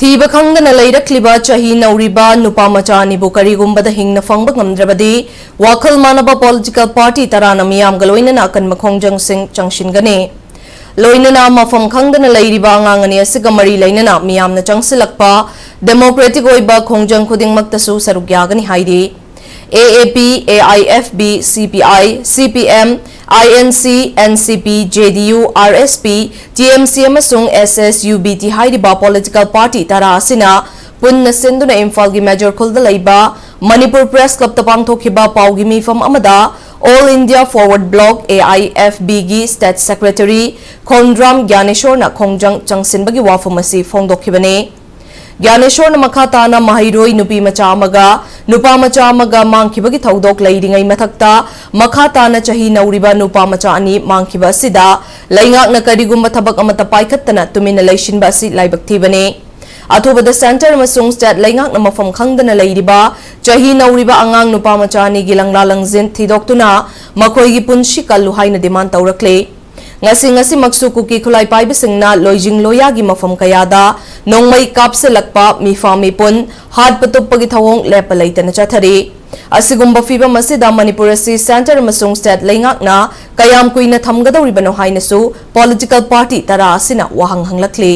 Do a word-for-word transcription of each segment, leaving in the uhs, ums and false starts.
ꯊꯤꯕ ꯈꯪꯗꯅ ꯂꯩꯔꯛꯂꯤꯕ ꯆꯍꯤ ꯅꯧꯔꯤꯕ ꯅꯨꯄꯥ ꯃꯆꯥ ꯑꯅꯤꯕꯨ ꯀꯔꯤꯒꯨꯝꯕꯗ ꯍꯤꯡꯅ ꯐꯪꯕ ꯉꯝꯗ꯭ꯔꯕꯗꯤ, ꯋꯥꯈꯜ ꯃꯥꯟꯅꯕ political party ꯇꯔꯥꯅ ꯃꯤꯌꯥꯝꯒ ꯂꯣꯏꯅꯅ ꯑꯀꯟꯕ ꯈꯣꯡꯖꯪꯁꯤꯡ ꯆꯪꯁꯤꯟꯒꯅꯤ꯫ ꯂꯣꯏꯅꯅ ꯃꯐꯝ ꯈꯪꯗꯅ ꯂꯩꯔꯤꯕ ꯑꯉꯥꯡ ꯑꯅꯤ ꯑꯁꯤꯒ ꯃꯔꯤ ꯂꯩꯅꯅ ꯃꯤꯌꯥꯝꯅ ꯆꯪꯁꯤꯜꯂꯛꯄ democratic ꯑꯣꯏꯕ ꯈꯣꯡꯖꯪ ꯈꯨꯗꯤꯡꯃꯛꯇꯁꯨ ꯁꯔꯨꯛ ꯌꯥꯒꯅꯤ ꯍꯥꯏꯔꯤ꯫ A A P, A I F B, C P I, C P M, I N C, N C P, J D U, R S P, T M C ꯑꯃꯁꯨꯡ S S U B T ꯍꯥꯏꯔꯤꯕ political party ꯇꯔꯥ ꯑꯁꯤꯅ ꯄꯨꯟꯅ ꯁꯤꯟꯗꯨꯅ ꯏꯝꯐꯥꯜꯒꯤ major ꯈꯨꯜꯗ ꯂꯩꯕ Manipur Press Clubꯇ ꯄꯥꯡꯊꯣꯛꯈꯤꯕ ꯄꯥꯎꯒꯤ ꯃꯤꯐꯝ ꯑꯃꯗ All India Forward Bloc, A I F Bꯒꯤ state secretary ꯈꯣꯡꯗ꯭ꯔꯥꯝ ꯒ꯭ꯌꯥꯅꯦꯁꯣꯔꯅ ꯈꯣꯡꯖꯪ ꯆꯪꯁꯤꯟꯕꯒꯤ ꯋꯥꯐꯝ ꯑꯁꯤ ꯐꯣꯡꯗꯣꯛꯈꯤꯕꯅꯤ꯫ ꯒ꯭ꯌꯥꯅꯦꯁꯣꯔꯅ ꯃꯈꯥ ꯇꯥꯅ ꯃꯍꯩꯔꯣꯏ ꯅꯨꯄꯤ ꯃꯆꯥ ꯑꯃꯒ ꯅꯨꯄꯥ ꯃꯆꯥ ꯑꯃꯒ ꯃꯥꯡꯈꯤꯕꯒꯤ ꯊꯧꯗꯣꯛ ꯂꯩꯔꯤꯉꯩ ꯃꯊꯛꯇ, ꯃꯈꯥ ꯇꯥꯅ ꯆꯍꯤ ꯅꯧꯔꯤꯕ ꯅꯨꯄꯥ ꯃꯆꯥ ꯑꯅꯤ ꯃꯥꯡꯈꯤꯕ ꯑꯁꯤꯗ ꯂꯩꯉꯥꯛꯅ ꯀꯔꯤꯒꯨꯝꯕ ꯊꯕꯛ ꯑꯃꯠꯇ ꯄꯥꯏꯈꯠꯇꯅ ꯇꯨꯃꯤꯟꯅ ꯂꯩꯁꯤꯟꯕ ꯑꯁꯤ ꯂꯥꯏꯕꯛ ꯊꯤꯕꯅꯤ꯫ ꯑꯊꯨꯕꯗ centre ꯑꯃꯁꯨꯡ state ꯂꯩꯉꯥꯛꯅ ꯃꯐꯝ ꯈꯪꯗꯅ ꯂꯩꯔꯤꯕ ꯆꯍꯤ ꯅꯧꯔꯤꯕ ꯑꯉꯥꯡ ꯅꯨꯄꯥ ꯃꯆꯥ ꯑꯅꯤꯒꯤ ꯂꯪꯂꯥ ꯂꯪꯖꯤꯟ ꯊꯤꯗꯣꯛꯇꯨꯅ ꯃꯈꯣꯏꯒꯤ ꯄꯨꯟꯁꯤ ꯀꯜꯂꯨ ꯍꯥꯏꯅ demand ꯇꯧꯔꯛꯂꯤ꯫ ꯉꯁꯤ ꯉꯁꯤꯃꯛꯁꯨ ꯀꯨꯀꯤ ꯈꯨꯠꯂꯥꯏ ꯄꯥꯏꯕꯁꯤꯡꯅ ꯂꯣꯏꯖꯤꯡ ꯂꯣꯌꯥꯒꯤ ꯃꯐꯝ ꯀꯌꯥꯗ ꯅꯣꯡꯃꯩ ꯀꯥꯞꯁꯤꯜꯂꯛꯄ, ꯃꯤꯐꯥ ꯃꯤꯄꯨꯟ ꯍꯥꯠꯄ ꯇꯨꯞꯄꯒꯤ ꯊꯧꯑꯣꯡ ꯂꯦꯞꯄ ꯂꯩꯇꯅ ꯆꯠꯊꯔꯤ꯫ ꯑꯁꯤꯒꯨꯝꯕ ꯐꯤꯚꯝ ꯑꯁꯤꯗ ꯃꯅꯤꯄꯨꯔ ꯑꯁꯤ centre ꯑꯃꯁꯨꯡ state ꯂꯩꯉꯥꯛꯅ ꯀꯌꯥꯝ ꯀꯨꯏꯅ ꯊꯝꯒꯗꯧꯔꯤꯕꯅꯣ ꯍꯥꯏꯅꯁꯨ political party ꯇꯔꯥ ꯑꯁꯤꯅ ꯋꯥꯍꯪ ꯍꯪꯂꯛꯂꯤ꯫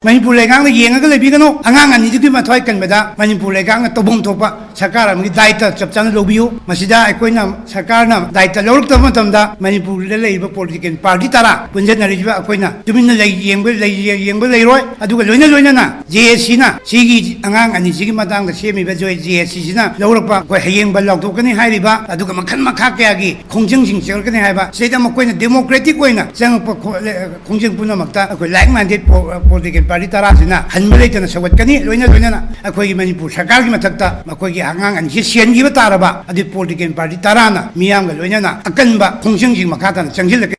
ꯃꯅꯤꯄꯨꯔ ꯂꯩꯉꯥꯛꯅ ꯌꯦꯡꯉꯒ ꯂꯩꯕꯤꯒꯅꯨ꯫ ꯑꯉꯥꯡ ꯑꯅꯤꯗꯨꯒꯤ ꯃꯊ꯭ꯋꯥꯏ ꯀꯟꯕꯗ ꯃꯅꯤꯄꯨꯔ ꯂꯩꯉꯥꯛꯅ ꯇꯧꯐꯝ ꯊꯣꯛꯄ ꯁꯔꯀꯥꯔ ꯑꯃꯒꯤ ꯗꯥꯏꯇ ꯆꯞ ꯆꯥꯅ ꯂꯧꯕꯤꯌꯨ꯫ ꯃꯁꯤꯗ ꯑꯩꯈꯣꯏꯅ, ꯁꯔꯀꯥꯔꯅ ꯗꯥꯏꯇ ꯂꯧꯔꯛꯇꯕ ꯃꯇꯝꯗ ꯃꯅꯤꯄꯨꯔꯗ ꯂꯩꯔꯤꯕ political party ꯇꯔꯥ ꯄꯨꯟꯖꯟꯅꯔꯤꯕ ꯑꯩꯈꯣꯏꯅ ꯇꯨꯃꯤꯟꯅ ꯂꯩ-, ꯌꯦꯡꯕ, ꯂꯩ-, ꯌꯦꯡꯕ ꯂꯩꯔꯣꯏ꯫ ꯑꯗꯨꯒ ꯂꯣꯏꯅ ꯂꯣꯏꯅꯅ J A Cꯅ ꯁꯤꯒꯤ ꯑꯉꯥꯡ ꯑꯅꯤꯁꯤꯒꯤ ꯃꯇꯥꯡꯗ ꯁꯦꯝꯃꯤꯕ J-, J A Cꯁꯤꯅ ꯂꯧꯔꯛꯄ ꯑꯩꯈꯣꯏ ꯍꯌꯦꯡ ꯕꯟ ꯂꯥꯎꯊꯣꯛꯀꯅꯤ ꯍꯥꯏꯔꯤꯕ, ꯑꯗꯨꯒ ꯃꯈꯜ ꯃꯈꯥ ꯀꯌꯥꯒꯤ ꯈꯣꯡꯖꯪꯁꯤꯡ ꯆꯪꯂꯛꯀꯅꯤ ꯍꯥꯏꯕ, ꯁꯤꯗꯩꯗ ꯃꯈꯣꯏꯅ democratic ꯑꯣꯏꯅ ꯆꯪꯉꯛꯄ ꯈꯣ-, ꯂꯦ-, ꯈꯣꯡꯖꯪ ꯄꯨꯝꯅꯃꯛꯇ ꯑꯩꯈꯣꯏ like minded po-, political party ꯇꯔꯥꯁꯤꯅ ꯍꯟꯕ ꯂꯩꯇꯅ ꯁꯧꯒꯠꯀꯅꯤ꯫ ꯂꯣꯏꯅ ꯂꯣꯏꯅꯅ ꯑꯩꯈꯣꯏꯒꯤ ꯃꯅꯤꯄꯨꯔ ꯁꯔꯀꯥꯔꯒꯤ ꯃꯊꯛꯇ ꯃꯈꯣꯏꯒꯤ ꯑꯉꯥꯡ ꯑꯅꯤꯁꯤ ꯁꯤꯍꯟꯈꯤꯕ ꯇꯥꯔꯕ, ꯑꯗꯨ political party ꯇꯔꯥꯅ ꯃꯤꯌꯥꯝꯒ ꯂꯣꯏꯅꯅ ꯑꯀꯟꯕ ꯈꯣꯡꯖꯪꯁꯤꯡ ꯃꯈꯥ ꯇꯥꯅ ꯆꯪꯁꯤꯜꯂꯛꯀꯅꯤ꯫